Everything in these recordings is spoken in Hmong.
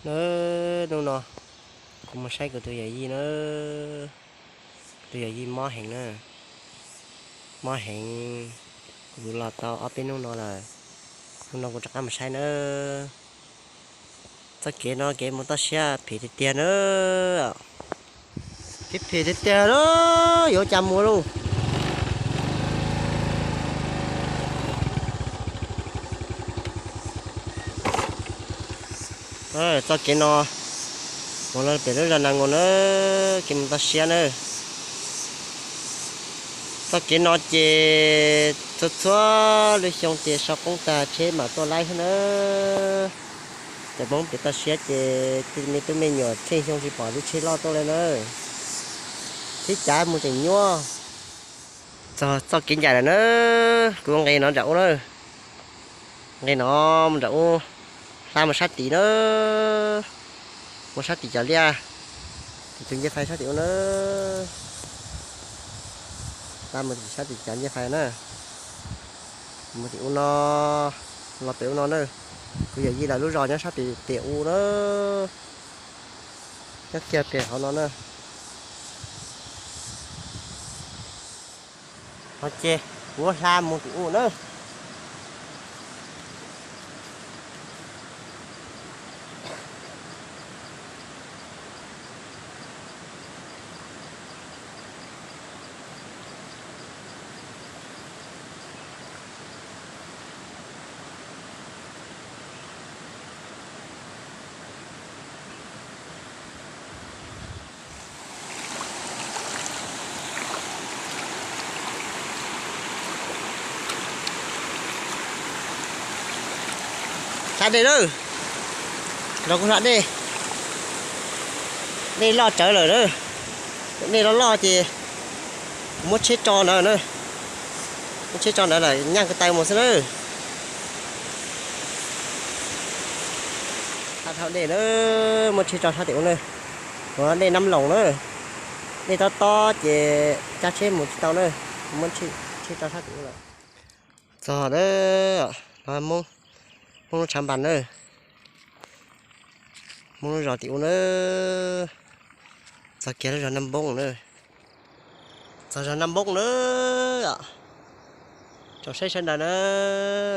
Na, hnub no kuv mus saib kuv tus yawm yij na, kuv tus yawm yij mob heev na, mob heev, kuv los tau ob peb hnub no lawm, hnub no kuv rov qab mus saib na. Txoj kev no kev mus toj siab phem tiag tiag na, kev phem tiag tiag na, yuav cas mus lauj. Txoj kev no mus rau pem lub zos Nas Nkaus na, kev mus toj siab na. Txoj kev no ces txhua txhua lub xyoo ces sau qoob tag tsheb mam tuaj laib thiab na. Cov Hmoob pem toj siab ces tej me tub me nyuam txheej xyoo tsis pom lub tsheb loj tuaj li na. Tsheb cav mus tseem nyuaj. Txog txoj kev ncaim lawm na, kuv nqes no nram ub na, nqes no mus nram ub, hla mus sab tid na, mus sab tim cov liaj, tim tus ncej fais sab tim ub na, hla mus tim sab tim cov ncej fais na, mus tim ub no, los pem ub no na, kuv yawm yij lawv lub zos nyob sab tim pem ub na, nyob kiag pem hauv no na. Ho ces kuv hla mus tim ub na. Hla dej lawm, los kuv hla dej, dej loj tsawv lawm na, dej loj loj ces kuv muab tsheb tso ntawd na, muab tsheb tso ntawd lawm nyaj ko taw mus xwb na. Hla dhau dej na, muab tsheb tso sab tim ub na, ua dej Nab Loos na, dej tob tob ces cab tsheb mus tsis tau na, muab tsheb tso sab tim ub lawm. Txog na, Hmoob, Hmoob lub tshav npas na, Hmoob lub zos tim ub na, txog kiag lub zos Naj Npoob na, txog zos Naj Npoob na, tsom saib sawv daws na,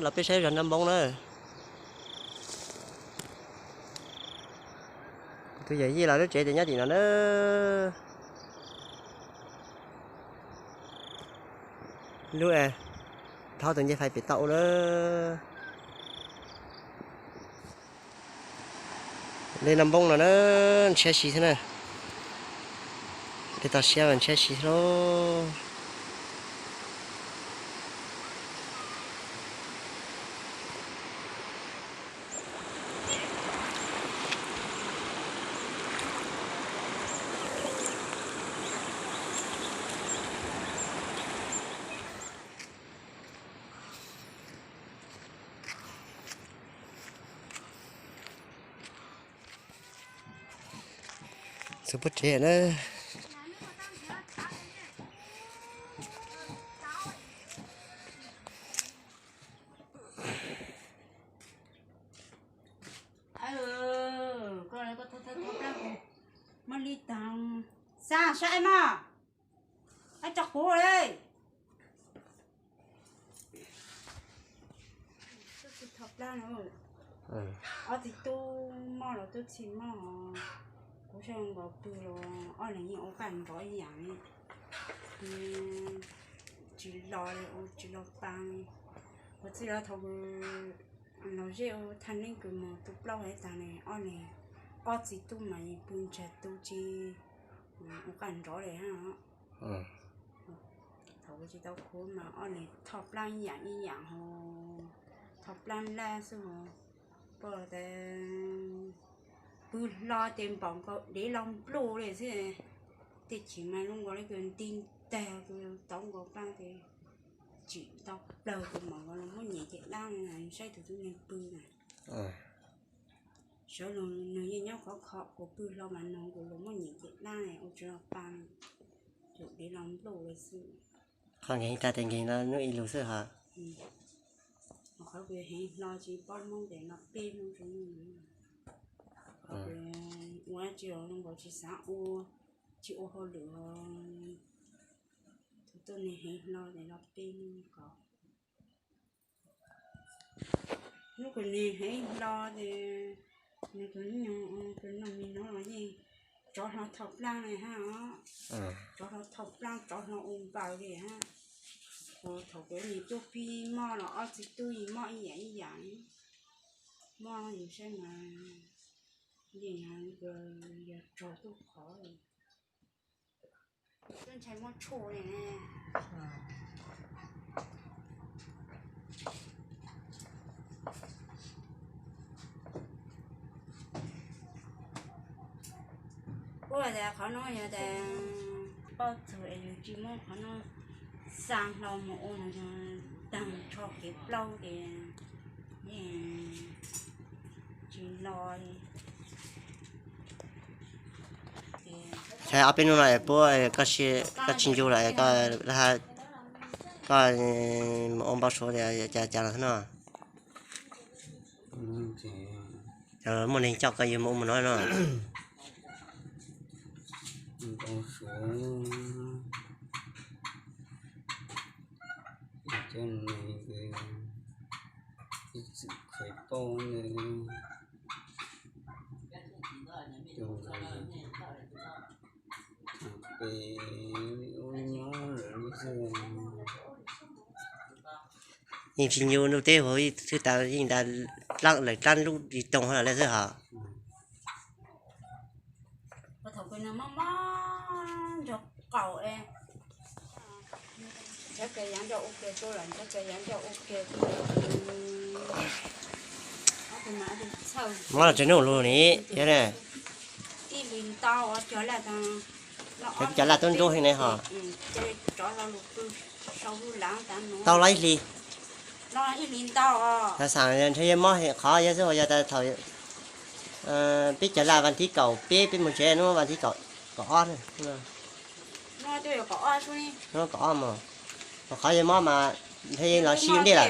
los peb saib zos Naj Npoob na. Kuv tus yawm yij lawv lub tsev ces nyob tim no na. Lub, thauj tus ncej fais pem toj ub na. Dej Naj Npoob no na, ntshiab si thiab na. Dej toj siab mas ntshiab si thiab lauj. Txog puag tsev na. Koj, koj thawj thawj thawj plab, muab li tag, xa saib mas, ab tso quv li. Tub tsis tho plab no, ob txiv tub moj los tub tsis moj, kuv saib nkaus pw los ob leeg yeej ua kaj nrov ib yam li, tsis los li, ua tsis los pa li. Kuv txij los thaum los zej ua thaj neeb kws mus tu plaub hais tag ne, ob leeg, ob txiv tub mas yeej pw ntsag tu tsis ua kaj nrov li hab. Thaum kuv tsis tau khuv mas ob leeg tho plab ib yam ib yam ho, tho plab laj xwb ho, poj tas pw hlo ces npaum nkaus dev los npluj li xwb. Tej chim mas zoo nkaus li kws nti ntag kws tau nkaus plab ces tsim tau plawg kws npaum nkaus los muab nyem ces dab li na, saib tus tub neeg pw na. Sawv los nws yeej nyob khov kho, kuv pw hlo mas nws kuv los muab nyem ces dab li ua tsis los pa, tus dev los npluj li xwb. Qhov nkeeg tag tes nkeeg no hnub ib lug xwb hos. Qhov kws heev hlo tsis paub Hmoob tes no peb hnub tsis muaj. Ua tsis zoo nkaus tsis xav ua, tsis ua hauj lwm, tus tuaj nws heev hlo ces los peb hnub kom. Hnub kuv nws heev hlo ces nws tus nyoog tus noog me no los yeej tsov hlo thaum plaab li hab os. Tsov hlo thaum plaab, tsov hlo ua npaws li hab. Thaum kuv nws tuaj pib mob los ob txiv tub yeej mob ib yam ib yam, mob yus saib mas yeej yog tsaug tuaj qhov li. Twb ntshai muab tshuaj li ne. Kuv tias qhov no yog tias paub txug es yus tsis muab qhov no xa hlo mus ua no, taag tsho kev plaub ces yeej tsis lo li. Txhais ob peb hnub no puab koj tsis ncu lawm, koj mus ua npau suav tias cas cas los no. Muaj neeg coj koj yug mus ua mus no no. Yeej tsis ncu ntuj teb huv, twb tas yeej tas lawm dlaab lub di toog lawm xwb hos. Mob los tsis nug lug ni, yog ne. Cov laj tub ntsuab heev ne hos. Tau los ib hlis. Xav xaam ntshe yog mob heev qhov yog xwb, yog tas thaum peb cov laj vas thib kaum peb peb mus tsev, hnub vas thib kaum ob, hnub kaum ob mus, qhov yog mob mas ntshe yeej los sib ntej lawm.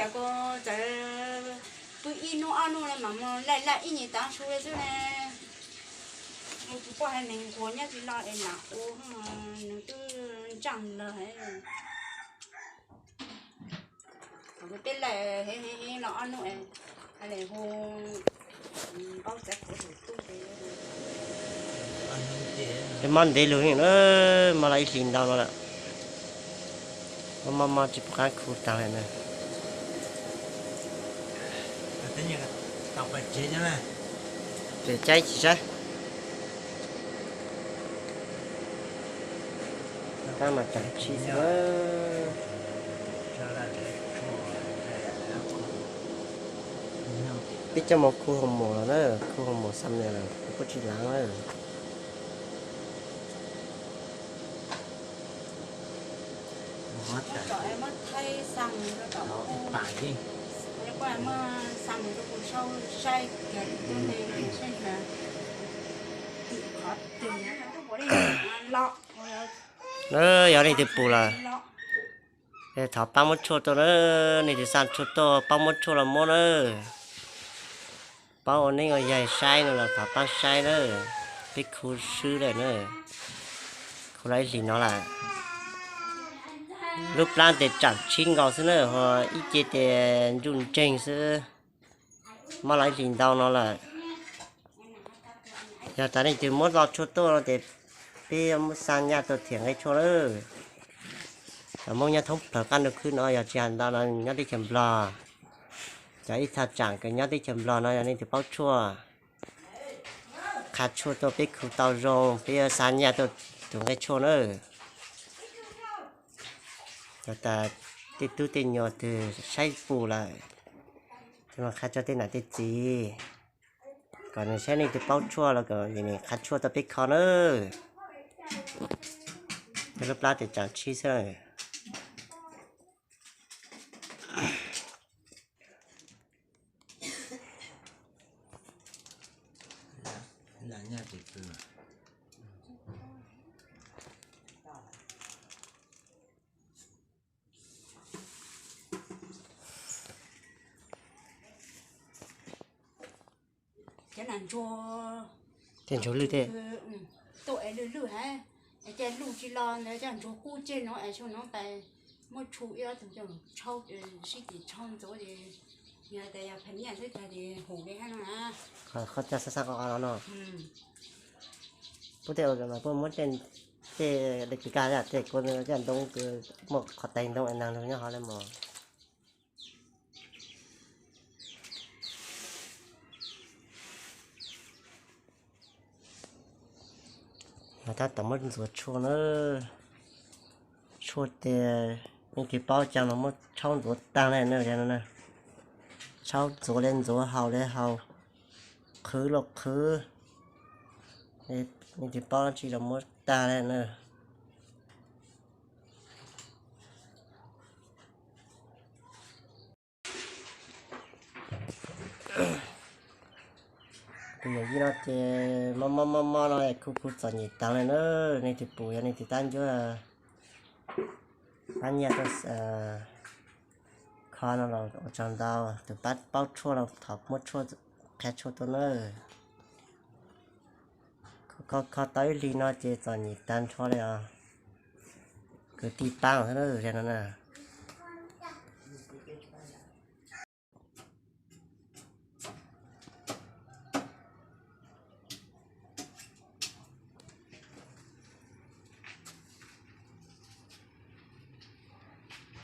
Mob ntev lug, mob los ib hlis ntau no lawm. Mob mob mob tsis pum qab khu taag li na. Pem caib tsis saib. Tab mas tsaam tshib xwb. Peb coj mus khu hoo mos los na, khu hoo mos xam ne los kuj tsis laav na. Yog leej twg pum lawm, thov pab muab tshuaj tuaj na, leej twg xa tshuaj tuaj pab muab tshuaj los muab na. Paub ua neeb ua yaig saib no los thov pab saib na. Peb khu swb lawm na, khu los ib hlis no lawm. Lub plab tes tsaam tshib nkaus xwb na, ho ib ce tes ntsuj ntseeg xwb. Mob los ib hlis ntau no lawm. Yog tas leej twg muab lo tshuaj tuaj no ces peb muab xa nyaj tuaj thiam nqe tshuaj lawm. Cov Moob nyob thoob plawg qab ntuj khwb no yog tsis has ntau no nyob teb chaws Nplog. Cov ib thaj tsaam kws nyob teb chaws Nplog no yog leej twg paub tshuaj, qha tshuaj tuaj peb khu tau zoo, peb yuav xa nyaj tuaj tus nqe tshuaj na. Yog tas tej tub tej nyuam twg saib pum lawm, qha tso tej nam tej txiv kom nws saib leej twg paub tshuaj los kom nws qha tshuaj tuaj peb kho na. Lub plab tes tsaam tshib xwb. Cov nas ntsuag Tej ntsuag lwj tej. Tuaj es lwj lwj hab, es caj luj tsis los ntawd coj ntsuag kub tseg no es xyoo no tas muab tshu ib ob tug coj tshau, sib tim tshau ntxuav ces yog tas yog phaj nyaj xwb tas ces hum li hab no na. Qhov coj xab xab qhov no no. Puab tej ua mas puab muab tej, tej de kis kaj tej kua coj ntoo kws muaj qhov teev ntoo es neeg lug nyob hov le mog. Mas tab tom muab ntxuav tshuaj na. Tshuaj ces nej twb paub cov no muab tshaub ntxuav taag le na, tshaub ntxuav le ntxuav, haus le haus, qhwv los qhwv, nej twb paub dlaab tsi los muab taag le na. Tus yawm yij no ces mob mob mob mob no es kuj kuj txom nyem taag le na. Nej twb pum yog nej twb tab ncuab, tab nyiaj tuaj kho no los ua tsaug ntau. Tus pab paub tshuaj los thov muab tshuaj, qhia tshuaj tuaj na. Kho kho tau ib hlis no ces txom nyem tag nrho li os. Kwv tij paab xwb na, zag no na.